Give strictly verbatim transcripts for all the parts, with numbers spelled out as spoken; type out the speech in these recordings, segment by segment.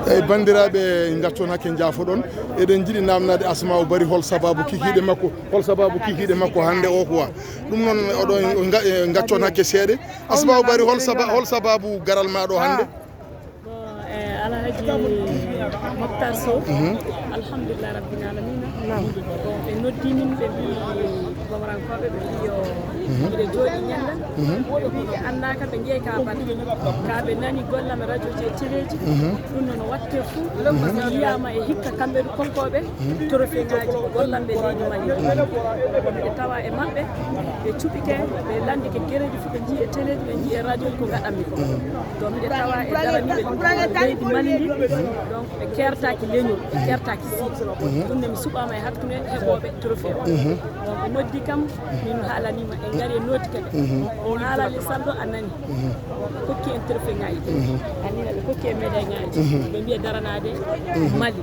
Eyyi, banndiraaɓe, gaccon hakke, njaafoɗon. Eɗen njiɗi namnade Asma'u Bari hol sababu kikiiɗe makko, hol sababu kikiiɗe makko hannde o quoi. Ɗum noon, oɗo nga-, eh, gaccon hakke seeɗa. Asma'u Bari, hol saba-, hol sababu garal ma ɗo hannde? Bon, eh, Alhaji Moctar Sow, alhamdulillah rabbil alamina. Bon, ɓe noddi min, ɓe mbi Bamarankooɓe, ɓe mbi yo mbiɗa jooɗi ñande. Ɓe mbi ɓe annda ka ɓe jeeyi ka bana. Ka ɓe nani golle am e radio ji e téléji. Ɗum noon watte fuu. Mi yiyama e hikka kamɓe ɗo kokkooɓe trophée ngaji golle am ɓe leydi Mali. Ɓe tawa e maɓɓe, ɓe cuɓike, ɓe landike gereji fof, ɓe jii e téléji, ɓe jii e radio ko gaɗanmi ko. Donc miɗa tawa e daraniiɓe leydi Mali ndi. Donc ɓe kertaki leñol, ɓe kertaki si. Ɗum ne mi suɓama e hakkunde heɓooɓe trophée o. Donc ɓe noddi kam, min haalanima, en ngari e nooti keɓe. On haalali salɗo a nani. Ɓe kokki en trophée ngaji. Anina ɓe kokki en médaille ngaji. Ɓe mbiya daranade Mali.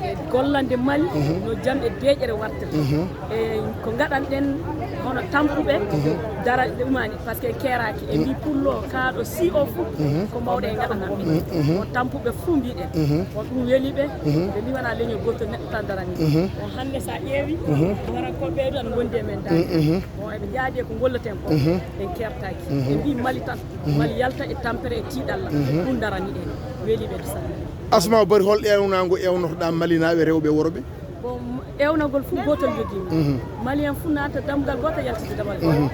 E gollande Mali no jam e deeƴere wartirta. E ko ngaɗanɗen hono tampuɓe dara ɗe umani, par ce que en keeraki. E mbi pullo kaaɗo si o fof ko mawɗo e ngaɗananɓe. O tampuɓe fof mbiɗen. On ɗum weli ɓe. Ɓe mbi wona leñol gotol neɗɗo tan darani. On hannde sa ƴeewi, wara ko ɓeydo an gondi e men dal. Bon, eɓe jaadi e ko golleten ko. En kertaki. En mbi Mali tan. Mali yalta e tampere e tiiɗalla. Ɗum darani en. Weli ɓe salmini. Asma'u Bari, hol ewnango ewnotoɗa Malinaaɓe rewɓe e worɓe? Bon, ewnagol fof gotol jogimi. Malien fof naata damgal gotal, yaltita damgal gotal.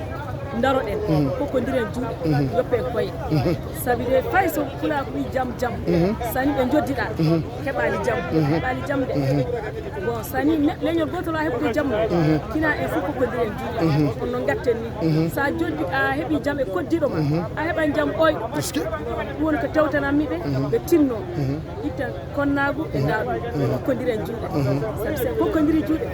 Daroɗen, kokkondiren juuɗe, yoppe koye. Sabi de fay so pulaaku wi jam jam, sani ɓe joddiɗa, heɓani jam, heɓani jam de. Bon, sani ne-, leñol gotol a heɓude jam, kina en fof kokkondiren juuɗe. Kono no gatten ni, sa joddi a heɓi jam e koddiɗo ma, a heɓan jam ɓoyɗo. Est-ce que? Ɗum woni ko tewtanammi ɓe, ɓe tinno. Itta konnaagu e ndaagu, kokkondiren juuɗe. Sabi sen kokkondiri juuɗe,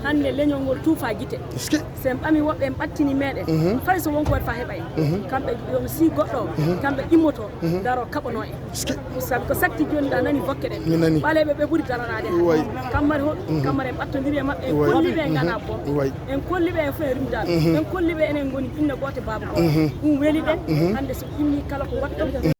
hannde leñol ngol tuufa gite. Est-ce que? Sen ɓami woɓɓe en ɓattini meɗen. Fay so wonko waɗi fa heɓa en. Kamɓe yo si goɗɗo o, kamɓe immoto, daro kaɓono en. Est-ce que? Sabi ko sakti joni ɗa nani bokke ɗen. Mi nani. Ɓaleeɓe ɓe ɓuri daranaade. Way. Kammari hoɗ, kammari en ɓattondiri e maɓɓe, en kolli ɓe en ngana bon. Way. En kolli ɓe en fof en rimdaɓe. En kolli ɓe enen ngoni inna goote baaba gooto. Ɗum weli ɓe. Hannde so immi kala ko waɗɗo.